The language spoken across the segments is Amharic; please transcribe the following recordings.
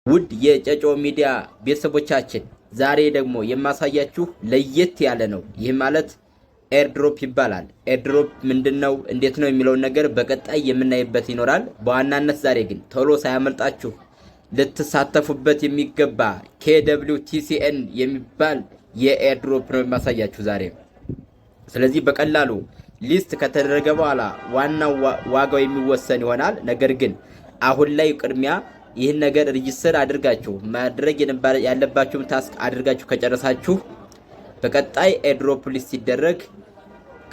ውድ የጨጮ ሚዲያ ቤተሰቦቻችን፣ ዛሬ ደግሞ የማሳያችሁ ለየት ያለ ነው። ይህ ማለት airdrop ይባላል። Airdrop ምንድን ነው፣ እንዴት ነው የሚለውን ነገር በቀጣይ የምናይበት ይኖራል። በዋናነት ዛሬ ግን ቶሎ ሳያመልጣችሁ ልትሳተፉበት የሚገባ KWTCN የሚባል የ airdrop ነው የማሳያችሁ ዛሬ። ስለዚህ በቀላሉ list ከተደረገ በኋላ ዋናው ዋጋው የሚወሰን ይሆናል። ነገር ግን አሁን ላይ ቅድሚያ ይህን ነገር register አድርጋችሁ ማድረግ ያለባችሁን task አድርጋችሁ ከጨረሳችሁ በቀጣይ airdrop list ሲደረግ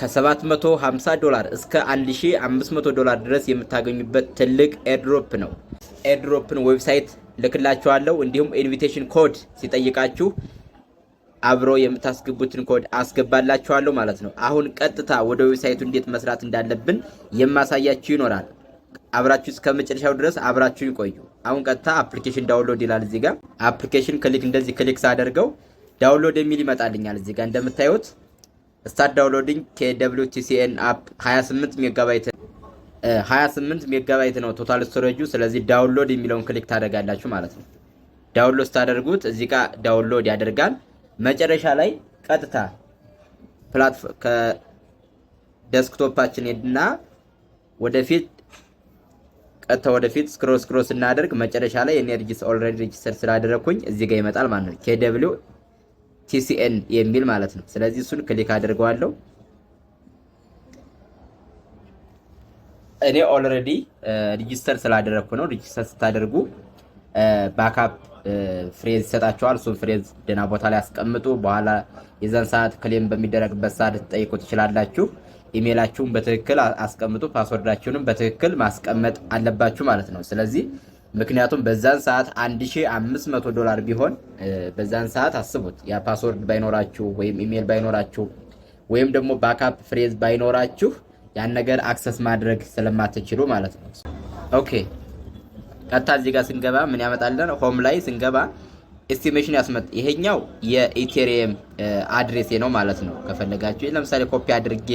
ከ750 ዶላር እስከ 1500 ዶላር ድረስ የምታገኙበት ትልቅ airdrop ነው። Airdrop ን website ልክላችኋለሁ። እንዲሁም invitation code ሲጠይቃችሁ አብሮ የምታስገቡትን ኮድ አስገባላችኋለሁ ማለት ነው። አሁን ቀጥታ ወደ website ኡ እንዴት መስራት እንዳለብን የማሳያችሁ ይኖራል። አብራችሁ እስከ መጨረሻው ድረስ አብራችሁ ይቆዩ። አሁን ቀጥታ application download ይላል እዚህ ጋር። Application click እንደዚህ click ሳደርገው download የሚል ይመጣልኛል። እዚህ ጋር እንደምታዩት start downloading KWTCN app 28 ሜጋባይት፣ 28 ሜጋባይት ነው total storage ኡ። ስለዚህ download የሚለውን click ታደርጋላችሁ ማለት ነው። Download ስታደርጉት እዚህ ጋር download ያደርጋል። መጨረሻ ላይ ቀጥታ ከ desktop ኣችን ሄድና ወደፊት ቀጥታ ወደፊት scroll scroll ስናደርግ መጨረሻ ላይ እኔ already register ስላደረግኩኝ እዚህ ጋር ይመጣል ማለት ነው። KWTCN የሚል ማለት ነው። ስለዚህ እሱን click አድርገዋለሁ። እኔ already register ስላደረግኩ ነው። Register ስታደርጉ backup phrase ይሰጣችኋል። እሱን phrase ደህና ቦታ ላይ አስቀምጡ። በኋላ የዛን ሰዓት claim በሚደረግበት ሰዓት ልትጠይቁ ትችላላችሁ። ኢሜይላችሁን በትክክል አስቀምጡ። Password ኣችሁንም በትክክል ማስቀመጥ አለባችሁ ማለት ነው። ስለዚህ ምክንያቱም በዛን ሰዓት 1500 ዶላር ቢሆን በዛን ሰዓት አስቡት፣ ያ password ባይኖራችሁ ወይም ኢሜይል ባይኖራችሁ ወይም ደግሞ backup phrase ባይኖራችሁ ያን ነገር access ማድረግ ስለማትችሉ ማለት ነው። Okay፣ ቀጥታ እዚህ ጋር ስንገባ ምን ያመጣልን? Home ላይ ስንገባ estimation ያስመጥ ይሄኛው የ Ethereum address ኤ ነው ማለት ነው። ከፈለጋችሁ ለምሳሌ ኮፒ አድርጌ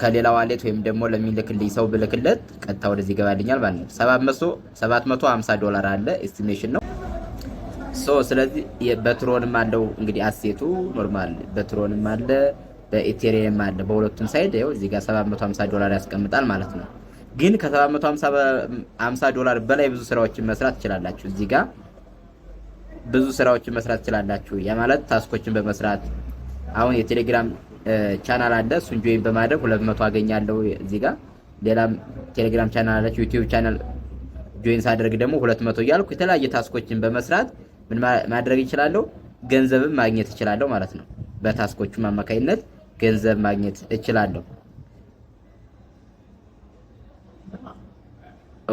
ከሌላ wallet ወይም ደግሞ ለሚልክልኝ ሰው ብልክለት ቀጥታ ወደዚህ ይገባልኛል ማለት ነው። 750 ዶላር አለ፣ estimation ነው። So ስለዚህ በ Tron ም አለው፣ እንግዲህ asset ኡ normal በ Tron ም አለ፣ በ Ethereum አለ። በሁለቱም side ይኸው እዚህ ጋር 750 ዶላር ያስቀምጣል ማለት ነው። ግን ከ750 ዶላር በላይ ብዙ ስራዎችን መስራት ትችላላችሁ። እዚህ ጋር ብዙ ስራዎችን መስራት ትችላላችሁ። ያ ማለት task ኦችን በመስራት፣ አሁን የቴሌግራም ቻናል አለ። እሱን join በማድረግ 200 አገኛለሁ። እዚህ ጋር ሌላም ቴሌግራም ቻናል አለች። YouTube channel join ሳደርግ ደግሞ 200 እያልኩ የተለያየ task ኦችን በመስራት ምን ማድረግ እችላለሁ? ገንዘብም ማግኘት እችላለሁ ማለት ነው። በ task ኦቹም አማካኝነት ገንዘብ ማግኘት እችላለሁ።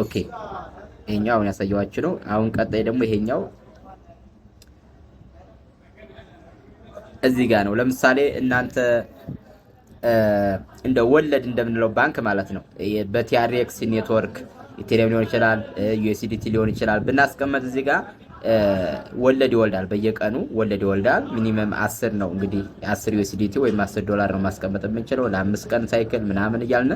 Okay፣ ይሄኛው አሁን ያሳየኋችሁ ነው። አሁን ቀጣይ ደግሞ ይሄኛው እዚህ ጋር ነው። ለምሳሌ እናንተ እንደ ወለድ እንደምንለው ባንክ ማለት ነው። በ TRX network Ethereum ሊሆን ይችላል፣ USDT ሊሆን ይችላል። ብናስቀመጥ እዚህ ጋር ወለድ ይወልዳል። በየቀኑ ወለድ ይወልዳል። Minimum 10 ነው እንግዲህ፣ 10 USDT ወይም 10 ዶላር ነው ማስቀመጥ የምንችለው ለ5 ቀን cycle ምናምን እያልን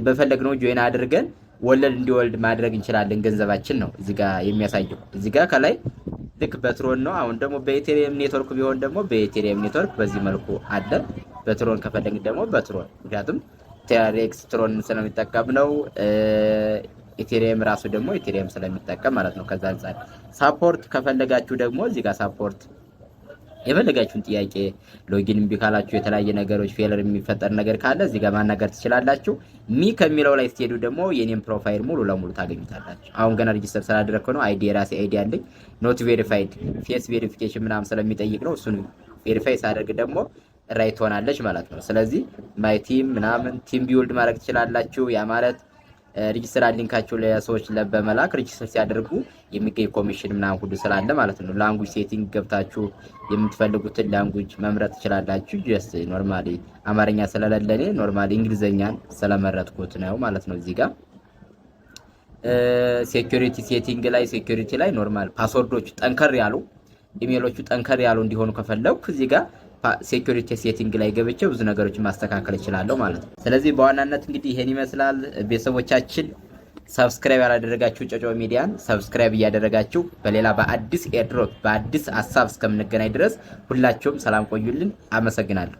በፈለግነው join አድርገን ወለድ እንዲወልድ ማድረግ እንችላለን። ገንዘባችን ነው እዚህ ጋር የሚያሳየው። እዚህ ጋር ከላይ ልክ በ Tron ነው። አሁን ደግሞ በ Ethereum network ቢሆን ደግሞ በ Ethereum network በዚህ መልኩ አለ። በ Tron ከፈለግን ደግሞ በ Tron፣ ምክንያቱም TRX Tron ስለሚጠቀም ነው። Ethereum ራሱ ደግሞ Ethereum ስለሚጠቀም ማለት ነው። ከዛ አንጻር support ከፈለጋችሁ ደግሞ እዚህ ጋር support የፈለጋችሁን ጥያቄ፣ login እምቢ ካላችሁ፣ የተለያየ ነገሮች failure የሚፈጠር ነገር ካለ እዚህ ጋር ማናገር ትችላላችሁ። Me ከሚለው ላይ ስትሄዱ ደግሞ የኔም profile ሙሉ ለሙሉ ታገኙታላችሁ። አሁን ገና register ስላደረግኩ ነው። ID የራሴ ID አለኝ። Not verified፣ face verification ምናምን ስለሚጠይቅ ነው። እሱን verify ሳደርግ ደግሞ right ትሆናለች ማለት ነው። ስለዚህ my team ምናምን team build ማድረግ ትችላላችሁ። ያ ማለት register link ኣቸው ለሰዎች በመላክ register ሲያደርጉ የሚገኝ ኮሚሽን ምናምን ሁሉ ስላለ ማለት ነው። Language setting ገብታችሁ የምትፈልጉትን language መምረጥ ትችላላችሁ። Just normally አማርኛ ስለሌለ እኔ normally እንግሊዘኛን ስለመረጥኩት ነው ማለት ነው። እዚህ ጋር security setting ላይ፣ security ላይ normal password ኦች ጠንከር ያሉ፣ ኢሜሎቹ ጠንከር ያሉ እንዲሆኑ ከፈለኩ እዚህ ጋር security setting ላይ ገብቼ ብዙ ነገሮችን ማስተካከል እችላለሁ ማለት ነው። ስለዚህ በዋናነት እንግዲህ ይሄን ይመስላል ቤተሰቦቻችን። Subscribe ያላደረጋችሁ ጨጨሆ ሚዲያን subscribe እያደረጋችሁ በሌላ በአዲስ airdrop በአዲስ ሀሳብ እስከምንገናኝ ድረስ ሁላችሁም ሰላም ቆዩልን። አመሰግናለሁ።